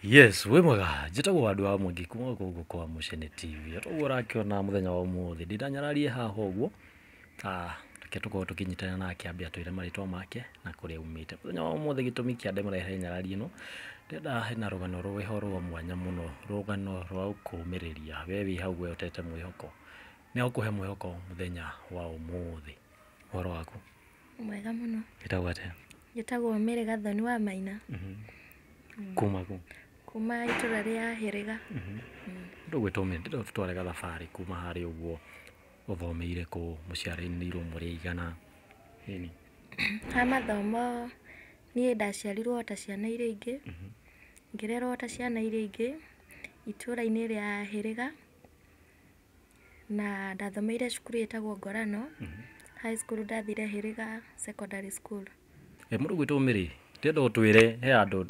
Yes, wĩ mwega. Njĩtagwo Wandũ wa Mwangi kuma gũkũ kwa Mũcene TV. Toguo ũrakĩona mũthenya wa ũmũthĩ ndinanyararie haha ũguo. Reke tũkorwo tũkĩnyitana nake ambe atwĩre marĩtwa make na kũrĩa aumĩte. Mũthenya wa ũmũthĩ gĩtũmi kĩa ndĩmũrehere nyarari ĩno, ndĩrenda hena rũgano rwĩho rwa mwanya mũno, rũgano rwa gũkũmĩrĩria. We wĩ hau we ũtete mwĩhoko, nĩ egũkũhe mwĩhoko mũthenya wa ũmũthĩ. Ũhoro waku? Mwega mũno. Wĩtagwo atĩa? Njĩtagwo Mary Gathoni wa Maina. Kuma kũ? Kuma itũra rĩa Hĩrĩga. Ndũgwĩtwo Mary, ndĩrenda ũtũtware gathabarĩ kuma harĩa ũguo ũthomeire kũ, mũciaranĩirwo mũrĩ aigana? Ĩni. Ha mathomo niĩ ndaciarirwo ta ciana iria ingĩ, ngĩrerwo ta ciana iria ingĩ itũra-inĩ rĩa Hĩrĩga, na ndathomeire cukuru ĩtagwo Ngorano. High school ndathire Hĩrĩga Secondary School. Mũndũ ũgwĩtwo Mary, ndĩrenda ũtwĩre he andũ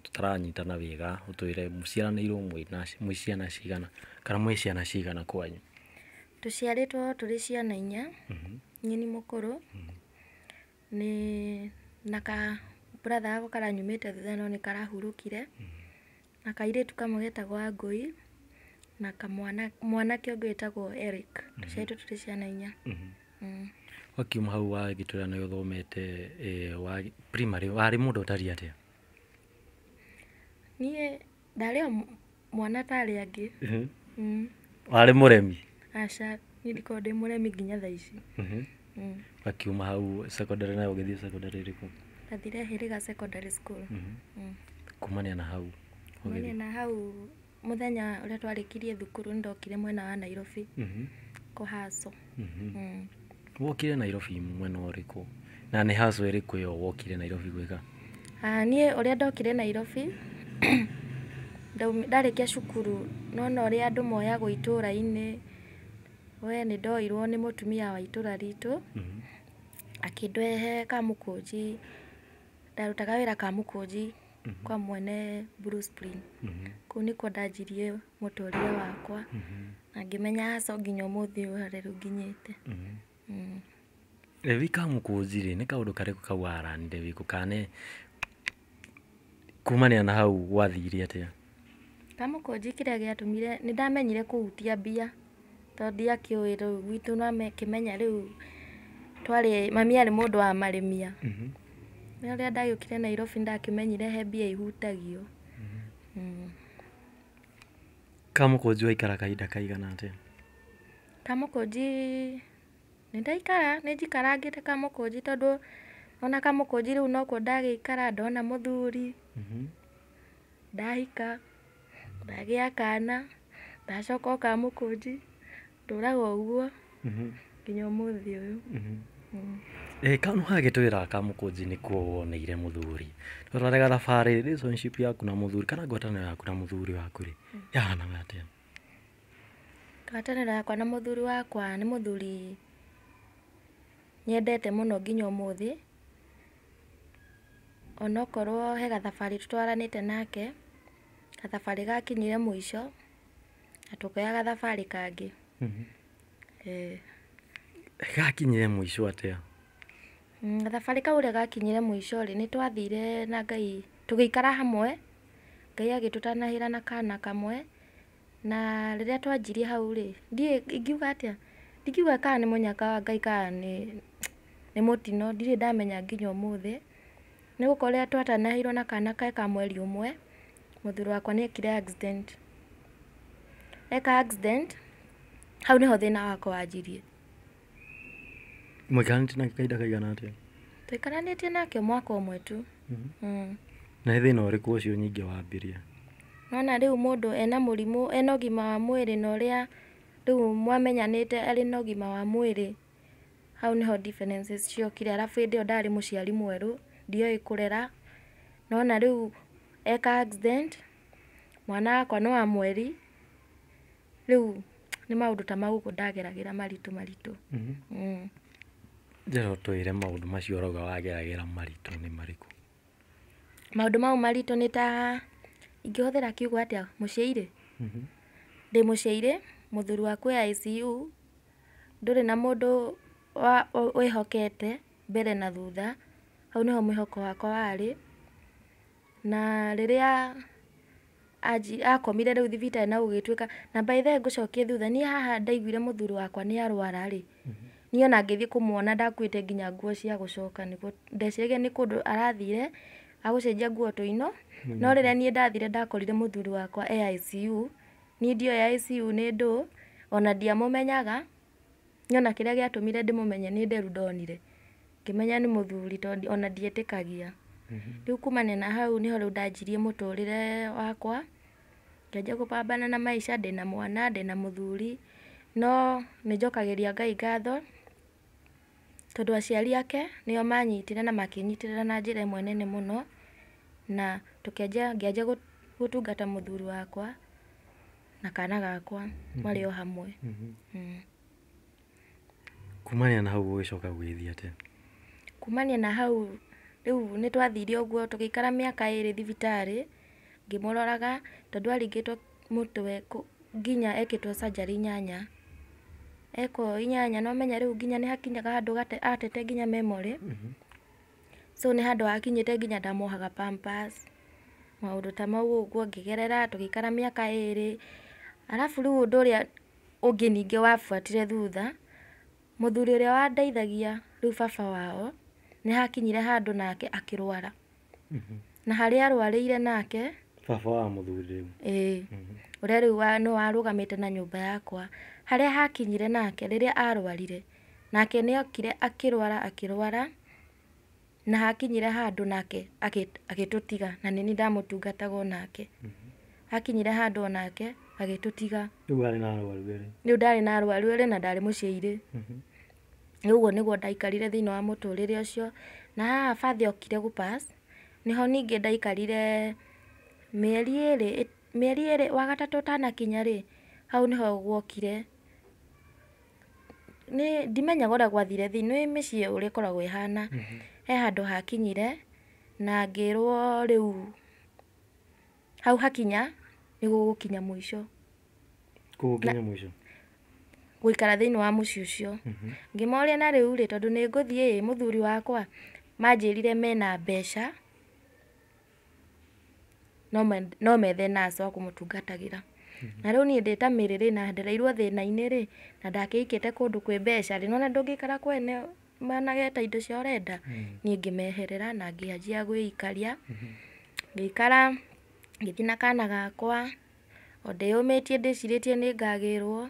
tũtaranyitana wega, ũtwĩre mũciaranĩirwo mwĩ ciana cigana kana mwĩ ciana cigana kwanyu? Tũciarĩtwo tũrĩ ciana inya, niĩ nĩ mũkũrũ, nĩ na ka brother gakwa karanyumĩte thutha no nĩ karahurũkire, na kairĩtu kamwe getagwo Wangũi, na kamwana mwanake ũngĩ wĩtagwo Eric. Tũciarĩtwo tũrĩ ciana inya. Wakiuma hau wagĩtwĩra nĩ ũthomete wa primary, warĩ mũndũ ũtariĩ atĩa? Niĩ ndarĩ o mwana ta arĩa angĩ. Warĩ mũremi? Aca, niĩ ndikoragwo ndĩ mũremi nginya thaa ici. Wakiuma hau secondary nayo ũgĩthiĩ secondary ĩrĩkũ? Ndathire Hĩrĩga Secondary School. Kumania na hau? Kumania na hau mũthenya ũrĩa twarĩkirie thukuru nĩndokire mwena wa Nairobi kũhaco. Wokire Nairobi mwena ũrĩkũ? Na nĩ haco ĩrĩkũ ĩyo wokire Nairobi gwĩka? Niĩ ũrĩa ndokire Nairobi, ndarĩkia cukuru nona ũrĩa andũ moyagwo itũra-inĩ, we nĩ ndoirwo nĩ mũtumia wa itũra ritũ, akĩndwehe Kamũkũnji, ndarutaga wĩra Kamũkũnji kwa mwene Blue Spring. Kũu nĩkuo ndanjirie mũtũrĩre wakwa na ngĩmenya haco nginya ũmũthĩ ũyũ harĩa rĩu nginyĩte. Wĩ Kamũkũnji rĩ, nĩ kaũndũ karĩkũ kau waranire wĩkũ kana nĩ kumania na hau gwathire atĩa? Kamũkũnji kĩrĩa gĩatũmire nĩ ndamenyire kũhutia mbia tondũ ndiakĩũĩ rĩu gwitũ nĩwakĩmenya rĩu twarĩ mami arĩ mũndũ wa marĩmia. No rĩrĩa ndagĩũkire Nairobi nĩndakĩmenyire he mbia ihutagio. Kamũkũnji waikara kahinda kaigana atĩa? Kamũkũnji nĩndaikara, nĩnjikarangĩte Kamũkũnji tondũ ona Kamũkũnji rĩu nokuo ndagĩikara ndona mũthuri, ndahika, ndagĩa kana, ndacoka o Kamũkũnji, ndũraga ũguo nginya ũmũthĩ ũyũ. Kau nĩwagĩtwĩra Kamũkũnji nĩkuo woneire mũthuri. Tũtware gathabarĩ relationship yaku na mũthuri kana ngwatanĩro yaku na mũthuri waku rĩ, yahanaga atĩa? Ngwatanĩro yakwa na mũthuri wakwa nĩ mũthuri nyendete mũno nginya ũmũthĩ, onokorwo he gathabarĩ tũtwaranĩte nake, gathabarĩ gakinyire mũico na tũkĩoya gathabarĩ kangĩ. Gakinyire mũico atĩa? Gathabarĩ kau ũrĩa gakinyire mũico rĩ, nĩ twathire na Ngai tũgĩikara hamwe, Ngai agĩtũtanahĩra na kana kamwe, na rĩrĩa twanjirie hau rĩ, ndiũĩ ingiuga atĩa, ndingiuga kana nĩ mũnyaka wa Ngai kana nĩ mũtino, ndirĩ ndamenya nginya ũmũthĩ, nĩ gũkorwo rĩrĩa twatanahĩirwo na kana ke ka mweri ũmwe, mũthuri wakwa nĩ ekire accident. Eka accident, hau nĩho thĩna wakwa wanjirie. Mũikaranĩtie nake kahinda kaigana atĩa? Tũikaranĩtie nake mwaka ũmwe tu. Na nĩ thĩna ũrĩkũ ũcio nyingĩ wambirie? Nona rĩu mũndũ ena mũrimũ, ena ũgima wa mwĩrĩ na ũrĩa rĩu mwamenyanĩte arĩ na ũgima wa mwĩrĩ, hau nĩho differences ciokire. Arabu hĩndĩ ĩyo ndarĩ mũciari mwerũ, ndioĩ kũrera. Nona rĩu eka accident, mwana wakwa nĩ wa mweri, rĩu nĩ maũndũ ta mau ũguo ndageragĩra maritũ maritũ. Njĩra ũtwĩre maũndũ macio ũrauga wageragĩra maritũ nĩ marĩkũ? Maũndũ mau maritũ nĩ ta ingĩhũthĩra kiugo atĩa, mũciĩ-rĩ? Ndĩ mũciĩ-rĩ, mũthuri waku e ICU, ndũrĩ na mũndũ wĩhokete mbere na thutha, hau nĩho mwĩhoko wakwa warĩ. Na rĩrĩa Akomire rĩu thibitarĩ na gũgĩtuĩka na by the way ngũcokie thutha, niĩ haha ndaiguire mũthuri wakwa nĩ arwara rĩ, niĩ ona ngĩthiĩ kũmuona ndakuĩte nginya nguo cia gũcoka, nĩguo ndeciragia nĩ kũndũ arathire agũcenjia nguo tũino. No rĩrĩa niĩ ndathire ndakorire mũthuri wakwa e ICU. Niĩ ndioĩ ICU nĩ ndũ, ona ndiamũmenyaga. Niĩ ona kĩrĩa gĩatũmire ndĩmũmenye nĩ nderu ndonire, ngĩmenya nĩ mũthuri tondũ ona ndietĩkagia. Rĩu kumania na hau nĩho rĩu ndanjirie mũtũrĩre wakwa, ngĩanjia kũpambana na maica ndĩna mwana, ndĩna mũthuri. No nĩ njokagĩria Ngai ngatho tondũ aciari ake nĩo manyitire na makĩnyitĩrĩra na njĩra ĩmwe nene mũno, na tũkĩanjia, ngĩanjia gũtungata mũthuri wakwa na kana gakwa marĩ o hamwe. Kumania na hau gũgĩcoka gũgĩthiĩ atĩa? Kumania na hau rĩu nĩ twathire ũguo tũgĩikara mĩaka 2 thibitarĩ ngĩmũroraga tondũ aringĩtwo mũtwe nginya ekĩtwo surgery 8. Ekwo 8 no ũmenye rĩu nginya nĩ hakinyaga handũ atete nginya memory. So nĩ handũ hakinyĩte nginya ndamuohaga pampers, maũndũ ta mau ũguo ngĩgerera tũgĩikara mĩaka 2. Arabu rĩu ũndũ ũrĩa ũngĩ ningĩ wabuatire thutha, mũthuri ũrĩa wandeithagia rĩu baba wao nĩ hakinyire handũ nake akĩrwara. Na harĩa arwarĩire nake baba wa mũthuri rĩu, ĩĩ, ũrĩa rĩu nĩ warũgamĩte na nyũmba yakwa, harĩa hakinyire nake rĩrĩa arwarire nake nĩ okire akĩrwara na hakinyire handũ nake agĩtũtiga, na nĩ niĩ ndamũtungataga onake. Hakinyire handũ onake agĩtũtiga. Rĩu arĩ na arwaru erĩ. Rĩu ndarĩ na arwaru erĩ na ndarĩ mũciĩ-irĩ. Rĩu ũguo nĩguo ndaikarire thĩinĩ wa mũtũrĩre ũcio. Na haha bathe okire gũ pass, nĩho ningĩ ndaikarire mĩeri 2, wa gatatũ ũtanakinya rĩ, hau nĩho guokire. Nĩ ndimenyaga ũrĩa gwathire thĩinĩ, nĩ mĩciĩ ũrĩa ĩkoragwo ĩhana. He handũ hakinyire na ngĩrwo rĩu hau hakinya nĩ gũgũkinya mũico. Gũgũkinya mũico? Gũikara thĩinĩ wa mũciĩ ũcio. Ngĩmoria na rĩu rĩ, tondũ nĩ ngũthiĩ ĩ, mũthuri wakwa manjĩrire mena mbeca no methe nurse wa kũmũtungatagĩra. Na rĩu niĩ ndĩ ta mĩrĩ rĩ, na ndereirwo thĩna-inĩ rĩ, na ndakĩhikĩte kũndũ kwĩ mbeca rĩ, nĩwona ndũngĩikara kwene monage ta indo cia ũrenda. Niĩ ngĩmeherera na ngĩanjia gwĩikaria, ngĩikara ngĩthiĩ na kana gakwa, o ndĩyũmĩtie ndĩcirĩtie nĩ ngagĩrwo.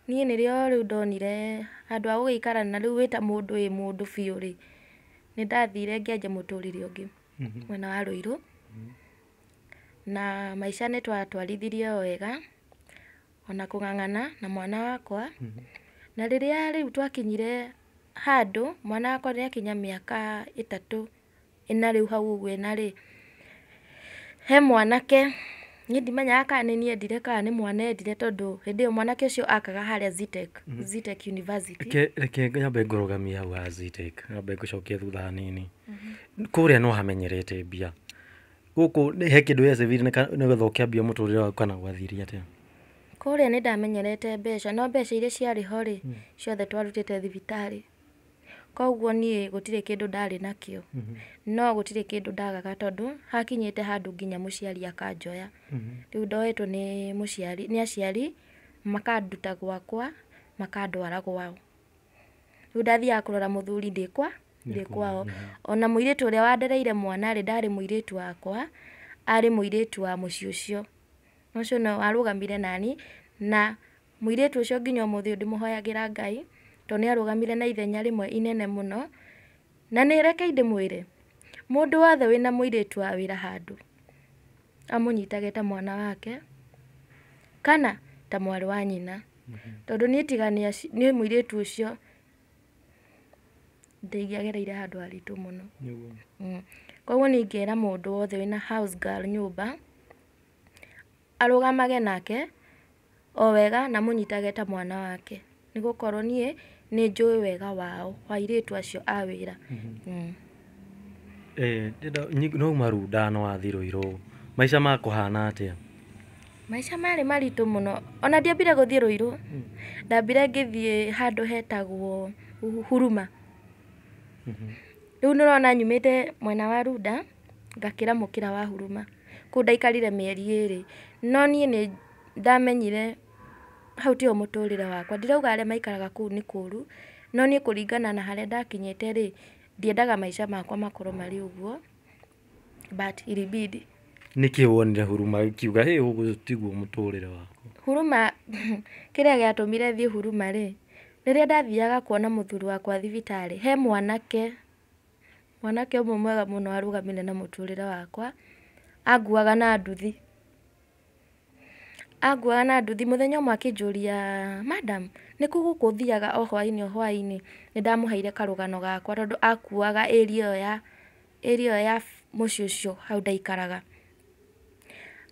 Niĩ nĩrĩo rĩu ndonire handũ ha gũgĩikara na rĩu wĩta mũndũ wĩ mũndũ biũ rĩ, nĩ ndathire ngĩanjia mũtũrĩre ũngĩ mwena wa Ruiru. Na maica nĩ twatwarithirie o wega, ona kũng'ang'ana na mwana wakwa. Na rĩrĩa rĩu twakinyire handũ, mwana wakwa nĩ akinya mĩaka 3, 4 rĩu hau ũguo 4 rĩ, he mwanake, niĩ ndimenyaga kana nĩ niĩ endire kana nĩ mwana endire, tondũ hĩndĩ ĩyo mwanake ũcio akaga harĩa Zetech, Zetech University. Reke nyambe ngũrũgamie hau ha Zetech, nyambe ngũcokie thutha hanini. Kũrĩa no hamenyerete mbia. Gũkũ he kĩndũ wecĩbire nĩgetha ũkĩambia mũtũrĩre waku kana gwathire atĩa? Kũrĩa nĩ ndamenyerete mbeca, no mbeca iria ciarĩ ho rĩ, ciothe twarutĩte thibitarĩ. Koguo niĩ gũtirĩ kĩndũ ndarĩ nakĩo. No gũtirĩ kĩndũ ndagaga tondũ hakinyĩte handũ nginya mũciari akanjoya. Rĩu ndoetwo nĩ mũciari, nĩ aciari makanduta gwakwa, makandwara gwao. Rĩu ndathiaga kũrora mũthuri ndĩ kwa, ndĩ kwao. Ona mũirĩtu ũrĩa wandereire mwana rĩ, ndarĩ mũirĩtu wakwa, arĩ mũirĩtu wa mũciĩ ũcio. Ũcio no arũgamire nani, na mũirĩtu ũcio nginya ũmũthĩ ũyũ ndĩmũhoyagĩra Ngai, tondũ nĩ arũgamire na ithenya rĩmwe inene mũno. Na nĩ reke ndĩmwĩre, mũndũ wothe wĩna mũirĩtu wa wĩra handũ, amũnyitage ta mwana wake, kana ta mwarĩ wa nyina. Tondũ niĩ tiga nĩ mũirĩtu ũcio, ndingĩagereire handũ haritũ mũno. Koguo niĩ ingĩra mũndũ wothe wĩna house girl nyũmba, arũgamage nake o wega na amũnyitage ta mwana wake. Nĩ gũkorwo niĩ nĩ njũĩ wega wao, wa airĩtu acio a wĩra. No uma Runda no wathiĩ Ruiru, maica makũhana atĩa? Maica marĩ maritũ mũno. Ona ndiambire gũthiĩ Ruiru, ndambire ngĩthiĩ handũ hetagwo Huruma. Rĩu nĩ ũrona nyumĩte mwena wa Runda, ngakĩra mũkĩra wa Huruma. Kũu ndaikarire mĩeri 2. No niĩ nĩ ndamenyire hau tiho mũtũrĩre wakwa. Ndirauga arĩa maikaraga kũu nĩ kũru, no niĩ kũringana na harĩa ndakinyĩte rĩ, ndiendaga maica makwa makorwo marĩ ũguo, but ilibidi. Nĩkĩ wonire Huruma ũkiuga hĩ ũguo tiguo mũtũrĩre wakwa? Huruma, kĩrĩa gĩatũmire thiĩ Huruma rĩ, rĩrĩa ndathiaga kuona mũthuri wakwa thibitarĩ, he mwanake, mwanake ũmwe mwega mũno warũgamire na mũtũrĩre wakwa, anguaga na nduthi. Anguaga na nduthi, mũthenya ũmwe akĩnjũria, madam, nĩkũ gũkũ ũthiaga o hwaĩ-inĩ o hwaĩ-inĩ? Nĩ ndamũheire karũgano gakwa tondũ akuaga area ĩyo ya area ĩyo ya mũciĩ ũcio hau ndaikaraga.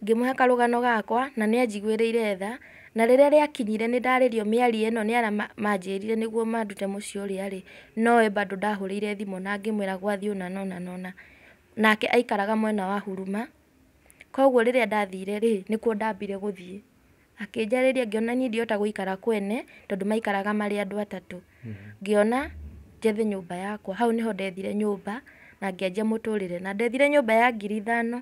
Ngĩmũhe karũgano gakwa na nĩ anjiguĩrĩire tha, na rĩrĩa rĩakinyire nĩ ndarĩrio mĩario ĩno nĩ arĩa manjĩrire nĩguo mandute mũciĩ ũrĩa rĩ, nowe bado ndahũrĩire thimũ na ngĩmwĩra gwathiĩ ũna na ũna na ũna. Nake aikaraga mwena wa Huruma, koguo rĩrĩa ndathire rĩ, nĩkuo ndambire gũthiĩ. Akĩnjarĩria ngĩona niĩ ndingĩhota gũikara kwene, tondũ maikaraga marĩ andũ atatũ. Ngĩona njethe nyũmba yakwa, hau nĩho ndethire nyũmba na ngĩanjia mũtũrĩre. Na ndethire nyũmba ya 5,000.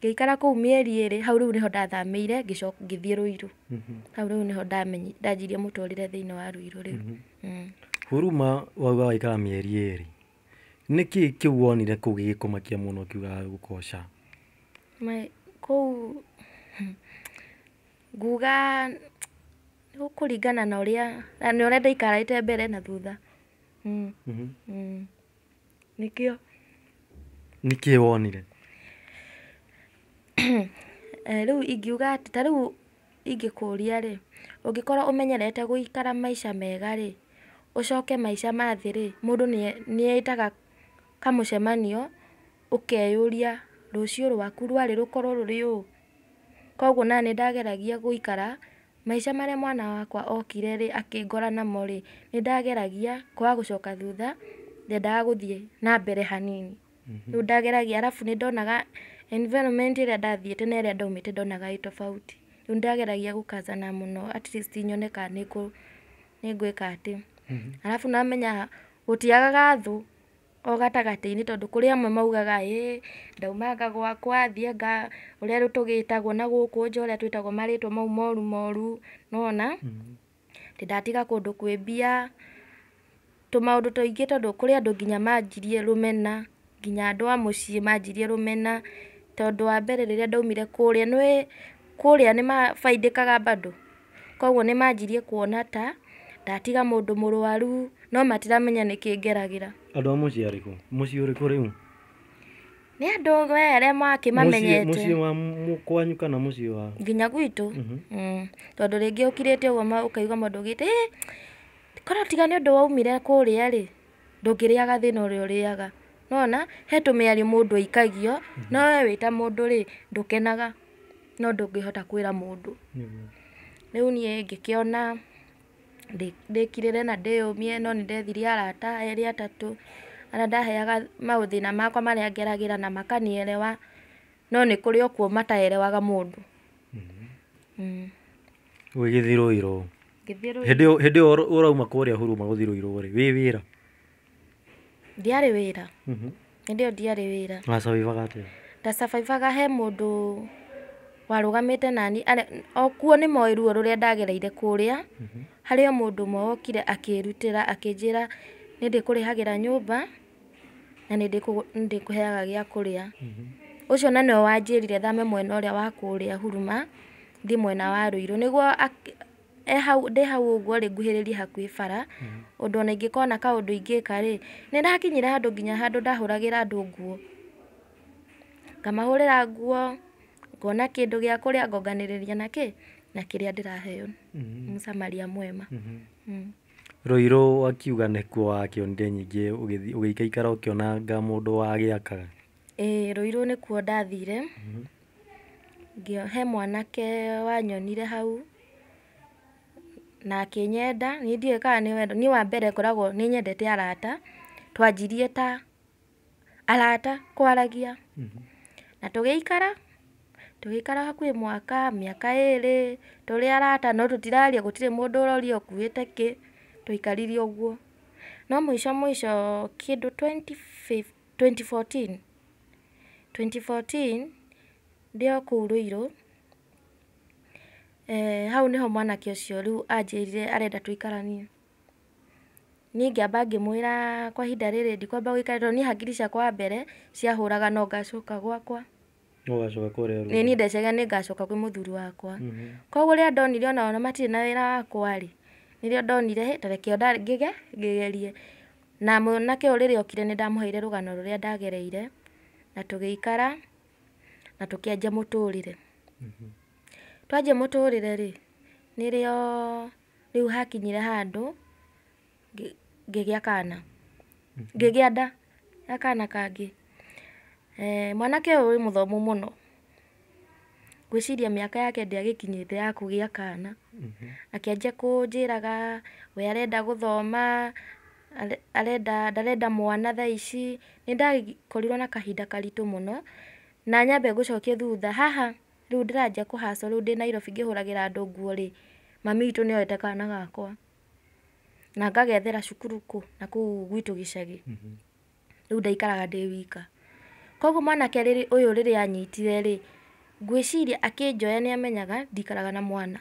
Ngĩikara kũu mĩeri 2, hau rĩu nĩho ndathamĩire ngĩcoka ngĩthiĩ Ruiru. Hau rĩu nĩho ndanjirie mũtũrĩre thĩinĩ wa Ruiru rĩu. Huruma wauga waikara mĩeri 2. Nĩkĩ kĩu wonire kũu gĩgĩkũmakia mũno ũkiuga gũkoca? Kũu nguga kũringana na ũrĩa ndaikarĩte mbere na thutha. Nĩkĩo. Nĩkĩ wonire? Rĩu ingiuga atĩ ta rĩu ingĩkũria rĩ, ũngĩkorwo ũmenyerete gũikara maica mega rĩ, ũcoke maica ma thĩ rĩ, mũndũ nĩ ĩtaga kamũcemanio ũkeyũria rũciũ rwaku rwarĩ rũkorwo rũrĩ ũũ. Koguo na nĩ ndageragia gũikara maica marĩa mwana wakwa okire rĩ, akĩngora namo rĩ, nĩ ndageragia kwaga gũcoka thutha, ndendaga gũthiĩ na mbere hanini. Rĩu ndageragia, arabu nĩ ndonaga environment ĩrĩa ndathiĩte na ĩrĩa ndaumĩte ndonaga ĩ tofauti. Rĩu ndageragia gũkazana mũno at least nyone kana nĩ ngwĩka atĩ. Arabu namenya gũtiagaga thũ o gatagatĩ-inĩ tondũ kũrĩ amwe maugaga ĩ ndaumanga gwakwa thiĩ nga ũrĩa rĩu tũgĩtagwo na gũkũ nja ũrĩa twĩtagwo marĩtwa mau moru moru, nĩwona? Atĩ ndatiga kũndũ kwĩ mbia, tũmaũndũ tũingĩ tondũ kũrĩ andũ nginya manjirie rũmena, nginya andũ a mũciĩ manjirie rũmena, tondũ wa mbere rĩrĩa ndaumire kũrĩa, nĩũĩ kũrĩa nĩ mabaidĩkaga bado, koguo nĩ manjirie kuona ta ndatiga mũndũ mũrwaru, no matiramenya nĩkĩ ngeragĩra. Andũ a mũciĩ arĩkũ? Mũciĩ ũrĩkũ rĩu? Nĩ andũ we arĩa makĩmamenyete. Mũciĩ wa kwanyu kana mũciĩ wa? Nginya gwitũ. Tondũ rĩngĩ ũkirĩte ũguo ũkaigua mũndũ augĩte, ĩ korwo tiga nĩ ũndũ waumire kũrĩa rĩ, ndũngĩrĩaga thĩna ũrĩa ũrĩaga. Nĩwona he tũmĩario mũndũ aikagio, no we wĩ ta mũndũ rĩ, ndũkenaga, no ndũngĩhota kwĩra mũndũ. Rĩu niĩ ngĩkĩona ndĩkirĩre na ndĩyũmie, no nĩ ndethire arata 2 3 arĩa ndaheaga maũthĩna makwa marĩa ngeragĩra na makanielewa, no nĩ kũrĩ o kuo mataerewaga mũndũ. Ũgĩgĩthiĩ Ruiru. Ngĩthiĩ Ruiru. Hĩndĩ ĩyo ũrauma kũrĩa Huruma gũthiĩ Ruiru rĩ, wĩ wĩra? Ndiarĩ wĩra. Hĩndĩ ĩyo ndiarĩ wĩra. Wasurvivaga atĩa? Ndasurvivaga he mũndũ warũgamĩte nani, o kuo nĩ moĩ ruo rũrĩa ndagereire kũrĩa. Harĩ o mũndũ ũmwe wokire akĩrutĩra akĩnjĩra nĩ ndĩkũrĩhagĩra nyũmba na nĩ ndĩkũheaga gĩa kũrĩa. Ũcio na nĩwe wanjĩrire thame mwena ũrĩa wa kũrĩa Huruma thiĩ mwena wa Ruiru nĩguo hau ndĩ hau ũguo rĩ, nguhĩrĩrie hakuhĩ bara, ũndũ ona ingĩkona kaũndũ ingĩka rĩ, nĩ ndakinyire handũ nginya handũ ndahũragĩra andũ nguo. Ngamahũrĩra nguo, ngona kĩndũ gĩa kũrĩa ngonganĩrĩria na kĩ na kĩrĩa ndĩraheo. Mũsamaria mwema. Ruiru akiuga nĩkuo wakĩonire nyingĩ ũgĩikaikara ũkĩonanga mũndũ wagĩakaga. Ĩĩ Ruiru nĩkuo ndathire. He mwanake wanyonire hau na akĩnyenda, niĩ ndiũĩ kana nĩ wendo, niĩ wa mbere ngoragwo nĩ nyendete arata, twanjirie ta arata kwaragia. Na tũgĩikara hakuhĩ mwaka, mĩaka 2, tũrĩ arata no tũtiraria, gũtirĩ mũndũ ũroria ũkuĩte kĩ, twaikarire ũguo. No mũico mũico kĩndũ 2014 Ndĩ o kũu Ruiru, hau nĩho mwanake ũcio rĩu anjĩrire arenda tũikaranie. Niĩ ngĩamba ngĩmwĩra kwa ihinda rĩrĩ ndikwamba gũikara tondũ niĩ hakiri ciakwa wa mbere ciahũraga no ngacoka gwakwa. Ũgacoka kũrĩa Nĩ niĩ ndeciragia nĩ ngacoka kwĩ mũthuri wakwa. Koguo rĩrĩa ndonire onao matirĩ na wĩra wakwa rĩ, nĩrĩo ndonire hĩ ta reke ona ngĩgerie. Na mwanake ũyũ rĩrĩa okire nĩ ndamũheire rũgano rũrĩa ndagereire, na tũgĩikara na tũkĩanjia mũtũrĩre. Twanjia mũtũrĩre rĩ, nĩrĩo rĩu hakinyire handũ ngĩgĩa kana, ngĩgĩa nda ya kana kangĩ. Mwanake ũyũ wĩ mũthomu mũno, ngwĩciria mĩaka yake ndĩagĩkinyĩte ya kũgĩa kana. Akĩanjia kũnjĩraga we arenda gũthoma, arenda ndarenda mwana thaa ici. Nĩ ndakorirwo na kahinda karitũ mũno, na nyambe ngũcokie thutha, haha rĩu ndĩranjia kũ hustle rĩu ndĩ Nairobi ngĩhũragĩra andũ nguo rĩ, mami witũ nĩ oete kana gakwa na ngagethera cukuru kũ nakũu gwitũ gĩcagi. Rĩu ndaikaraga ndĩ wika. Koguo mwanake ũyũ rĩrĩa anyitire rĩ, ngwĩciria akĩnjoya nĩ amenyaga ndikaraga na mwana.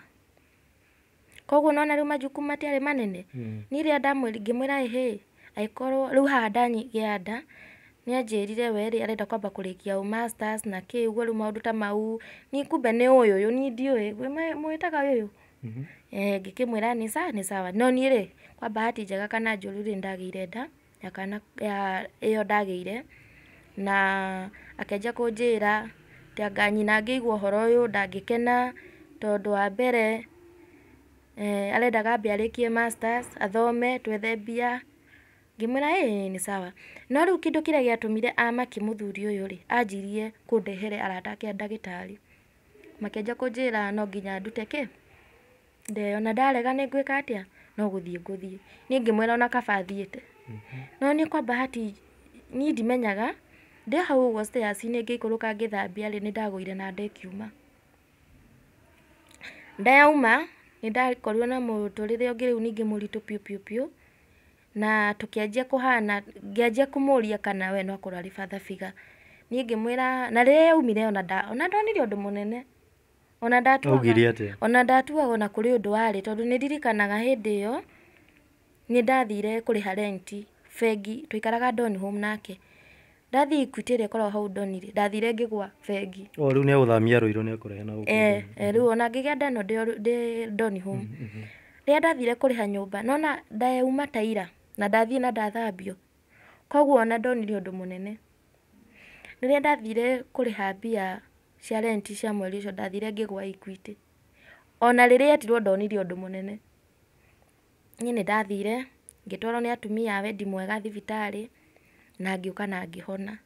Koguo nĩwona rĩu majukumu matiarĩ manene. Niĩ rĩrĩa ndamwĩrire ngĩmwĩra ĩhĩ, angĩkorwo rĩu haha ndagĩa nda, nĩ anjĩrire we rĩ arenda kwamba kũrĩkia ũ masters na kĩ ũguo rĩu maũndũ ta mau. Niĩ kumbe nĩ ũyũ ũyũ niĩ ndiũĩ, mwĩtaga ũyũ? Ngĩkĩmwĩra nĩ sawa nĩ sawa. No niĩ rĩ, kwa bahati njega kana njũru rĩ, nĩ ndagĩire nda ya kana ya ĩyo ndagĩire, na akĩanjia kũnjĩra atĩ anga nyina angĩigua ũhoro ũyũ ndangĩkena tondũ wa mbere arendaga ambe arĩkie masters, athome, twethe mbia. Ngĩmwĩra ĩĩ nĩ sawa. No rĩu kĩndũ kĩrĩa gĩatũmire amake mũthuri ũyũ rĩ, anjirie kũndehere arata ake a ndagĩtarĩ. Makĩanjia kũnjĩra no nginya ndute kĩ? Nda ĩyo, na ndarega nĩ ngwĩka atĩa? No gũthiĩ ngũthiĩ. Niĩ ngĩmwĩra ona kaba thiĩte. No niĩ kwa bahati niĩ ndimenyaga, ndĩ hau ũguo stairs-inĩ ngĩikũrũka ngĩthambia rĩ, nĩ ndagũire na nda ĩkiuma. Nda yauma, nĩ ndakorirwo na mũtũrĩre ũngĩ rĩu ningĩ mũritũ piũ piũ piũ, na tũkĩanjia kũhana, ngĩanjia kũmũria kana we no akorwo arĩ father figure. Niĩ ngĩmwĩra, na rĩrĩa yaumire ona ndonire ũndũ mũnene. Ona ndatuaga, Augire atĩa? Ona ndatuaga ona kũrĩ ũndũ warĩ, tondũ nĩ ndirikanaga hĩndĩ ĩyo, nĩ ndathire kũrĩha renti bengi, twaikaraga Donholm nake. Ndathiĩ Equity ĩrĩa ĩkoragwo hau Doni rĩ, ndathire ngĩgwa bengi. O rĩu nĩ agũthamia Ruiru nĩ akũrehe na gũkũ. Rĩu ona ngĩgĩa nda ĩno ndĩ Donholm. Rĩrĩa ndathire kũrĩha nyũmba, nona nda yauma ta ira, na ndathiĩ na ndathambio. Koguo ona ndonire ũndũ mũnene. Rĩrĩa ndathire kũrĩha mbia cia renti cia mweri ũcio, ndathire ngĩgwa Equity. Ona rĩrĩa etirwo ndonire ũndũ mũnene. Niĩ nĩ ndathire, ngĩtwarwo nĩ atumia a wendi mwega thibitarĩ, na ngĩũka na ngĩhona.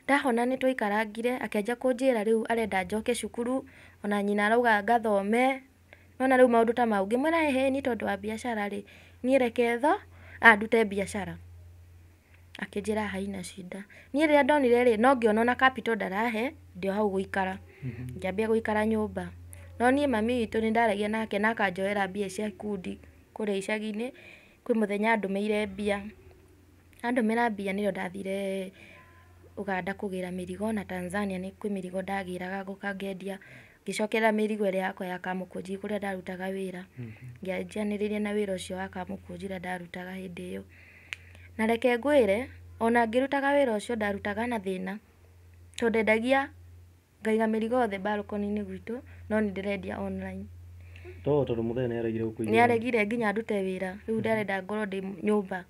Ndahona nĩ twaikarangire, akĩanjia kũnjĩra rĩu arenda njoke cukuru, ona nyina arauga ngathome, nona rĩu maũndũ ta mau. Ngĩmwĩra ĩhĩ niĩ tondũ wa biacara rĩ, niĩ reke ndute biacara. Akĩnjĩra haina shida. Niĩ rĩrĩa ndonire rĩ, no ngĩona ona capital ndarahe, ndĩ o hau gũikara. Ngĩambia gũikara nyũmba. No niĩ mami witũ nĩ ndaragia nake na akanjoera mbia cia ikundi kũrĩa icagi-inĩ. Kwĩ mũthenya andũmĩire mbia. Andũmĩra mbia nĩrĩo ndathire Uganda kũgĩra mĩrigo na Tanzania nĩ kwĩ mĩrigo ndagĩraga ngoka ngendia. Ngĩcokerera mĩrigo ĩrĩa yakwa ya Kamũkũnji kũrĩa ndarutaga wĩra. Ngĩanjanĩrĩria na wĩra ũcio wa Kamũkũnji ũrĩa ndarutaga hĩndĩ ĩyo. Na reke ngwĩre, ona ngĩrutaga wĩra ũcio ndarutaga na thĩna. Tondũ ndendagia ngaiga mĩrigo yothe balcony-inĩ gwitũ, no nĩ ndĩrendia online. To tondũ mũthee nĩ aregire gũkũigĩra. Nĩ aregire nginya ndute wĩra, rĩu ndarenda ngorwo ndĩ nyũmba.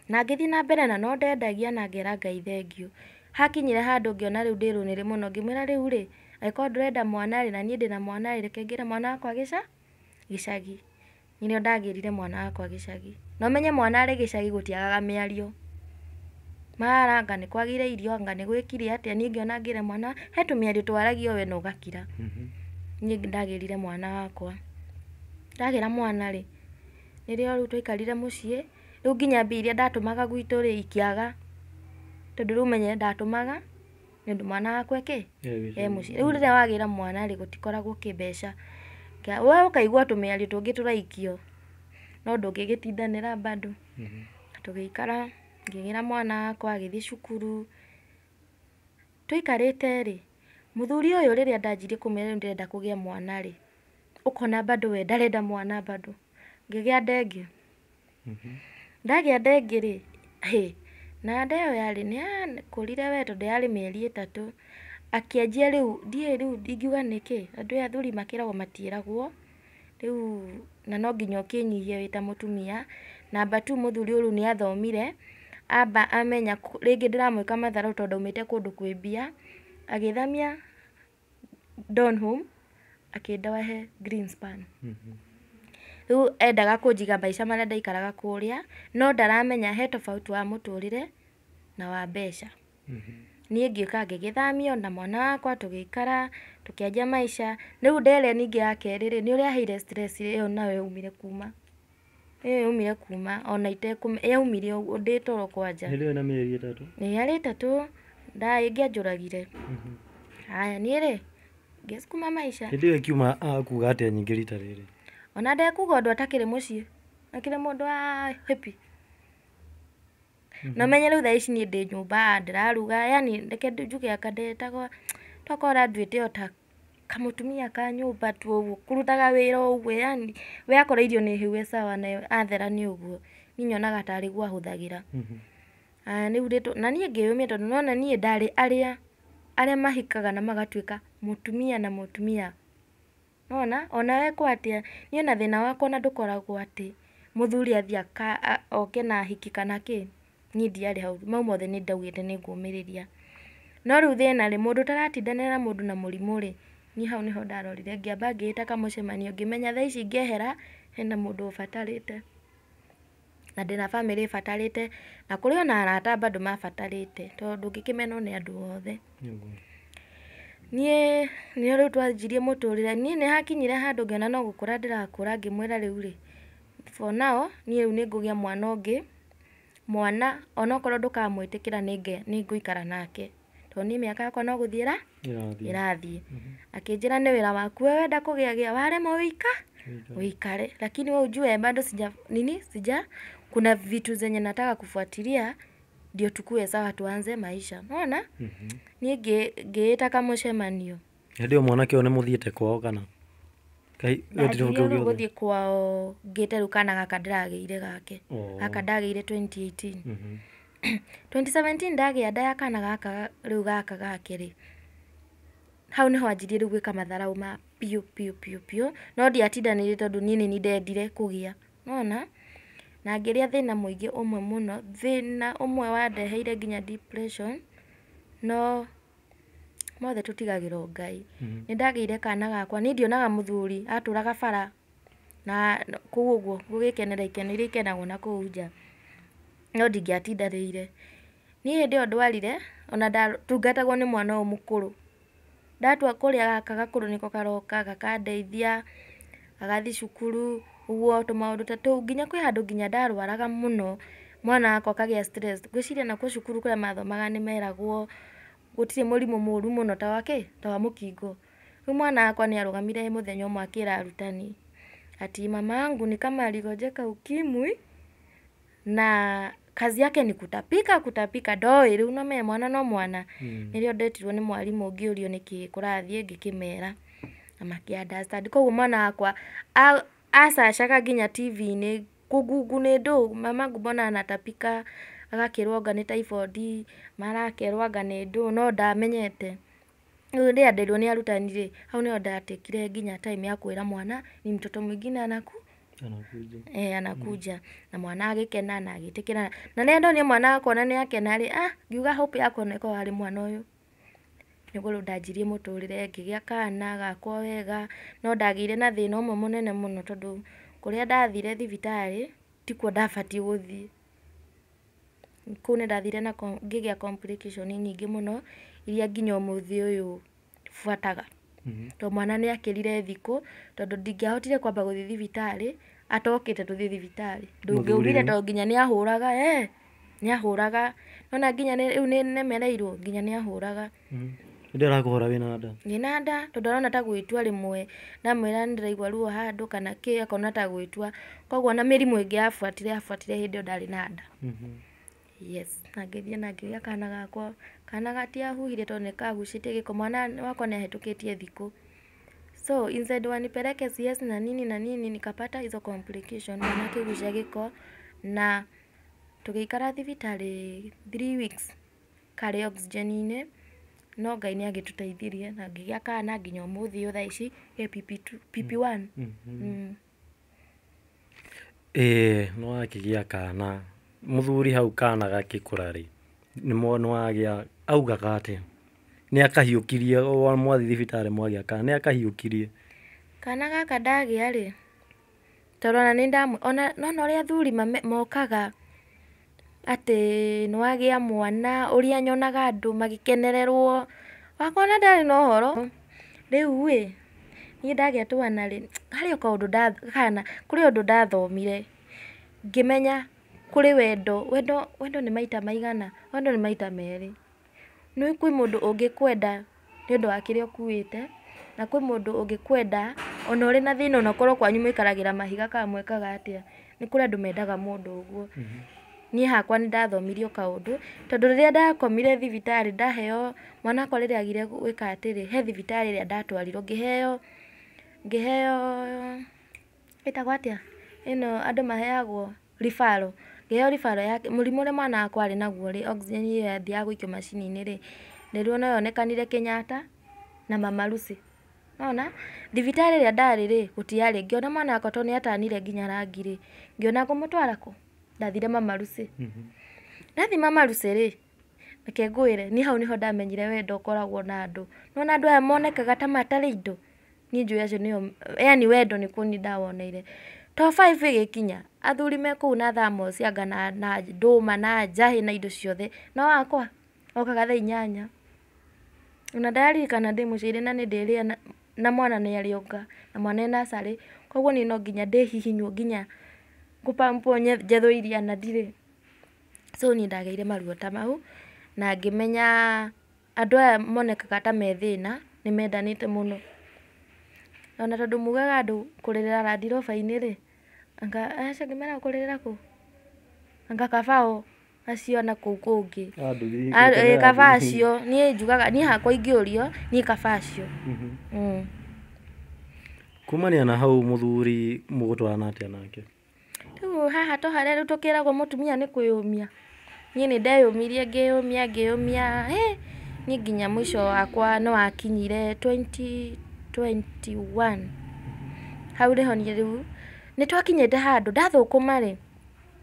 Na ngĩthiĩ na mbere na no ndendagia na ngera Ngai thengiũ. Hakinyire handũ ngĩona rĩu ndĩ rũnĩrĩ mũno, ngĩmwĩra rĩu rĩ, angĩkorwo ndũrenda mwana rĩ, na niĩ ndĩna mwana rĩ, reke ngĩre mwana wakwa gĩcagi. Nĩrĩo ndagĩrire mwana wakwa gĩcagi. Na ũmenye mwana arĩ gĩcagi gũtiagaga mĩario. Mara anga nĩ kwagire irio, anga nĩ gwĩkire atĩa, niĩ ngĩona ngĩre mwana, he tũmĩario twaragio we na ũgakira. Niĩ ndagĩrire mwana wakwa. Ndagĩra mwana rĩ, nĩrĩo rĩu twaikarire mũciĩ, rĩu nginya mbia iria ndatũmaga gwitũ rĩ, ikĩaga. Tondũ rĩu ũmenye ndatũmaga, nĩ ũndũ mwana wakwa eke? E mũciĩ. Rĩu rĩrĩa wagĩra mwana rĩ, gũtikoragwo kĩmbeca. We ũkaigua tũmĩario tũngĩ tũraikio, no ndũngĩgĩtindanĩra bado. Tũgĩikara, ngĩgĩra mwana wakwa agĩthiĩ cukuru. Tũikarĩte rĩ, Mũthuri ũyũ rĩrĩa ndanjirie kũmwĩra rĩu ndĩrenda kũgĩa mwana rĩ, ũkona bado we ndarenda mwana bado. Ngĩgĩa nda ĩngĩ. Ndagĩa nda ĩngĩ rĩ, hĩ, na nda ĩyo yarĩ nĩ yakũrire we tondũ yarĩ mĩeri 3. Akĩanjia rĩu, ndiũĩ rĩu ingiuga nĩkĩ, andũ aya athuri makĩragwo matiĩragwo, rĩu na no nginya ũkĩnyihie wĩ ta mũtumia. Number two mũthuri ũyũ rĩu nĩ athomire, amba amenya rĩngĩ ndĩramwĩka matharau tondũ aumĩte kũndũ kwĩ mbia, agĩthamia Donholm, akĩndahe Greenspan. Rĩu endaga kũnjiga maica marĩa ndaikaraga kũrĩa, no ndaramenya he tofauti wa mũtũrĩre na wa mbeca. Niĩ ngĩũka ngĩgĩthamio na mwana wakwa tũgĩikara, tũkĩanjia maica. Rĩu nda ĩrĩa ningĩ ya kerĩ rĩ, nĩ ũrĩa aheire stress ĩyo nayo yaumire kuma. Ĩyo yaumire kuma ona itekũmenya, yaumire ũguo ndĩ toro kwanja. Hĩndĩ ĩyo na mĩeri 3? Ĩĩ yarĩ 3, nda ĩngĩanjũragire. Haya niĩ rĩ, ngĩsukuma maica. Hĩndĩ ĩyo ĩkiuma akuga atĩa nyingĩ rita rĩrĩ? Ona ndekuga ũndũ atakĩrĩ mũciĩ, akĩrĩ mũndũ wa happy. Na ũmenye rĩu thaa ici niĩ ndĩ nyũmba ndĩraruga, yani reke njuge anga ndetagwo tokorwo anduĩte o ta kamũtumia ka nyũmba tu ũguo, kũrutaga wĩra ũguo, yani we akorwo irio nĩ hĩu e sawa na athera nĩ ũguo. Niĩ nyonaga tarĩ guo ahũthagĩra. Aya rĩu na niĩ ngĩyũmia tondũ nĩwona niĩ ndarĩ arĩa mahikaga na magatuĩka mũtumia na mũtumia. Nĩwona ona wekwo atĩa, niĩ ona thĩna wakwa ona ndũkoragwo atĩ mũthuri athiĩ oke na ahiki kana kĩ, niĩ ndiarĩ hau, mau mothe nĩ ndaugĩte nĩ ngũmĩrĩria. No rĩu thĩna rĩ, mũndũ ũtaratindanĩra na mũndũ na mũrimũ rĩ, niĩ hau nĩho ndarorire, ngĩamba ngĩĩta kamũcemanio ngĩmenya thaa ici ngehera hena mũndũ ũbatarĩte, na ndĩna bamĩrĩ ĩbatarĩte, na kũrĩ ona arata bado mabatarĩte, tondũ ndũngĩkĩmenwo nĩ andũ othe. Niĩ nĩo rĩu twanjirie mũtũrĩre, niĩ nĩ hakinyire handũ ngĩona no gũkũra ndĩrakũra, ngĩmwĩra rĩu rĩ, for now niĩ rĩu nĩ ngũgĩa mwana ũngĩ, mwana onokorwo ndũkamwĩtĩkĩra nĩ ngũikara nake, tondũ niĩ mĩaka yakwa no gũthiĩ ĩrathiĩ. Akĩnjĩra nĩ wĩra waku we wenda kũgĩa gĩa, warema ũikare, lakini we ujue bado sija nini sija, kuna vitu zenye nataka kufuatilia ndio tukue sawa tuanze maisha. Unaona? Niĩ ngĩĩta kamũcemanio. Hĩndĩ ĩyo mwanake ũyũ nĩ mũthiĩte kwao kana? Ndanjirie rĩu gũthiĩ kwao ngĩte rĩu kana gaka ndĩragĩire gake. Gaka ndagĩire 2018. 2017 ndagĩa nda ya kana gaka rĩu gaka gake rĩ, hau nĩho anjirie rĩu gwĩka matharau ma piũ piũ piũ piũ, no ndiatindanĩire tondũ niĩ nĩ ndendire kũgĩa. Nĩwona? Na ngĩrĩa thĩna mũingĩ ũmwe mũno, thĩna ũmwe wandeheire nginya depression, no mothe tũtigagĩrwo Ngai. Nĩ ndagĩire kana gakwa, niĩ ndionaga mũthuri, atũraga bara na kũu ũguo gũgĩkenera ikeno iria ikenagwo na kũu nja, no ndingĩatindanĩire. Niĩ hĩndĩ ĩyo ndwarire, ona ndatungatagwo nĩ mwana ũyũ mũkũrũ. Ndatua kũrĩa gaka gakũrũ nĩko karoka gakandeithia, gagathiĩ cukuru, ũguo tũmaũndũ ta tũu, nginya kwĩ handũ nginya ndarwaraga mũno, mwana wakwa akagĩa stress. Ngwĩciria nakuo cukuru kũrĩa mathomaga nĩ meragwo gũtirĩ mũrimũ mũru mũno ta wa kĩ, ta wa mũkingo. Rĩu mwana wakwa nĩ arũgamire mũthenya ũmwe akĩra arutani ati mama yangu ni kama aligonjeka ukimwi na kazi yake ni kutapika kutapika, ndoĩ rĩu no menye mwana no mwana. Nĩrĩo ndetirwo nĩ mwarimũ ngĩũrio nĩkĩ kũrathiĩ, ngĩkĩmera na makĩ understand. Koguo mwana wakwa acacaga nginya TV-inĩ, kũngungu nĩ ndũ, mamangu mbona anatapika, agakĩrwo anga nĩ typhoid, mara akerwo anga nĩ ndũ, no ndamenyete. Rĩu rĩrĩa nderirwo nĩ arutani rĩ, hau nĩho ndatekire nginya time ya kwĩra mwana ni mtoto mwingine anakuja. Na mwana agĩkena na agĩtĩkĩra. Na rĩrĩa ndonire mwana wakwa ona nĩ akena rĩ, ngiuga hope yakwa no ĩkorwo harĩ mwana ũyũ. Nĩguo rĩu ndanjirie mũtũrĩre, ngĩgĩa kana gakwa wega, no ndagĩire na thĩna ũmwe mũnene mũno tondũ kũrĩa ndathire thibitarĩ tikuo ndabatiĩ gũthiĩ. Kũu nĩ ndathire na ngĩgĩa complication nyingĩ mũno iria nginya ũmũthĩ ũyũ buataga. Tondũ mwana nĩ akĩrire thikũ, tondũ ndingĩahotire kwamba gũthiĩ thibitarĩ atokĩte tũthiĩ thibitarĩ. Ndũngĩaugire tondũ nginya nĩ ahũraga, nĩ ahũraga. Nĩwona nginya rĩu nĩ nemereirwo, nginya nĩ ahũraga. Hĩndĩ ĩyo arakũhũra wĩna nda? Ndĩna nda, tondũ arona ta gwĩtua rĩmwe, ndamwĩra nĩ ndĩraigua ruo handũ kana kĩ, akona ta gwĩtua. Koguo ona mĩrimũ ĩngĩ yabuatire, yabuatire hĩndĩ ĩyo ndarĩ na nda. Yes, na ngĩthiĩ na ngĩgĩa kana gakwa. Kana gatiahuhire tondũ nĩ kagucĩtie gĩko, mwana wakwa nĩ ahĩtũkĩtie thikũ. So instead wanipeleke CS na nini na nini, nikapata hizo complication, mwana akĩgucia gĩko na tũgĩikara thibitarĩ 3 weeks karĩ oxygen-inĩ, no Ngai nĩ agĩtũteithirie na ngĩgĩa kana nginya ũmũthĩ ũyũ thaa ici ke PP2, PP1. Ĩĩ nĩ wakĩgĩa kana, mũthuri hau kana gagĩkũra rĩ, nĩ wagĩa augaga atĩa? Nĩ akahiũkirie mwathiĩ thibitarĩ mwagĩa kana, nĩ akahiũkirie? Kana gaka ndagĩa rĩ, tondũ ona nĩ ndamũ ona nona ũrĩa athuri mokaga atĩ nĩ wagĩa mwana, ũrĩa nyonaga andũ magĩkenererwo, wakwa ona ndarĩ na ũhoro. Rĩu ĩ, niĩ ndagĩa twana rĩ, harĩ o kaũndũ kana kũrĩ ũndũ ndathomire ngĩmenya kũrĩ wendo. Wendo, wendo nĩ maita maigana? Wendo nĩ maita merĩ. Nĩ kwĩ mũndũ ũngĩkwenda nĩ ũndũ wa kĩrĩa ũkuĩte, na kwĩ mũndũ ũngĩkwenda ona ũrĩ na thĩna, ona ũkorwo kwanyu mũikaragĩra mahiga kana mwĩkaga atĩa. Nĩ kũrĩ andũ mendaga mũndũ ũguo. Niĩ hakwa nĩ ndathomirio kaũndũ, tondũ rĩrĩa ndakomire thibitarĩ ndaheo mwana wakwa rĩrĩa agire gwĩka atĩrĩ, he thibitarĩ ĩrĩa ndatwarirwo ngĩheo ĩtagwo atĩa ĩno andũ maheagwo referral, ngĩheo referral ya mũrimũ ũrĩa mwana wakwa arĩ naguo rĩ, oxygen ĩyo yathiaga gũikio macini-inĩ rĩ, nĩruo no yonekanire Kenyatta na Mama Lucy. Nona thibitarĩ ĩrĩa ndarĩ rĩ, gũtiarĩ, ngĩona mwana wakwa tondũ nĩ atanire nginya rangi rĩ, ngĩona ngũmũtwara kũ? Ndathire Mama Lucy. Ndathiĩ Mama Lucy rĩ, reke ngwĩre, niĩ hau nĩho ndamenyire wendo ũkoragwo na andũ. Nĩwona andũ aya monekaga ta matarĩ indo, niĩ njũĩ acio nĩo, yani wendo nĩkuo niĩ ndawoneire. To 5 ĩgĩkinya, athuri me kũu na thermos anga na ndũma na njahĩ na indo ciothe, no wakwa okaga thaa 8. Ona ndaririkana ndĩ mũciĩ na nĩ ndĩrĩa na mwana nĩ arĩonga, na mwana e nursery, koguo niĩ no nginya ndĩhihinywo nginya ngũpampwo njethwo iria na ndirĩ. So niĩ ndagĩire maruo ta mau na ngĩmenya andũ aya monekaga ta me thĩna nĩ mendanĩte mũno. Ona tondũ mugaga andũ kũrĩrĩra landiroba-inĩ rĩ, anga acio angĩ meraga kũrĩrĩra kũ? Anga kaba o acio na kũu kũngĩ. Kaba acio, niĩ njugaga niĩ hakwa ingĩũrio, niĩ kaba acio. Kumania na hau mũthuri mũgũtwarana atĩa nake? Rĩu haha to harĩa rĩu tũkĩragwo mũtumia nĩ kwĩyũmia. Niĩ nĩ ndeyũmirie, ngĩyũmia ngĩyũmia, hĩ, niĩ nginya mũico wakwa nĩ wakinyire 2021. Hau nĩho niĩ rĩu nĩ twakinyĩte handũ ndathũkũma rĩ,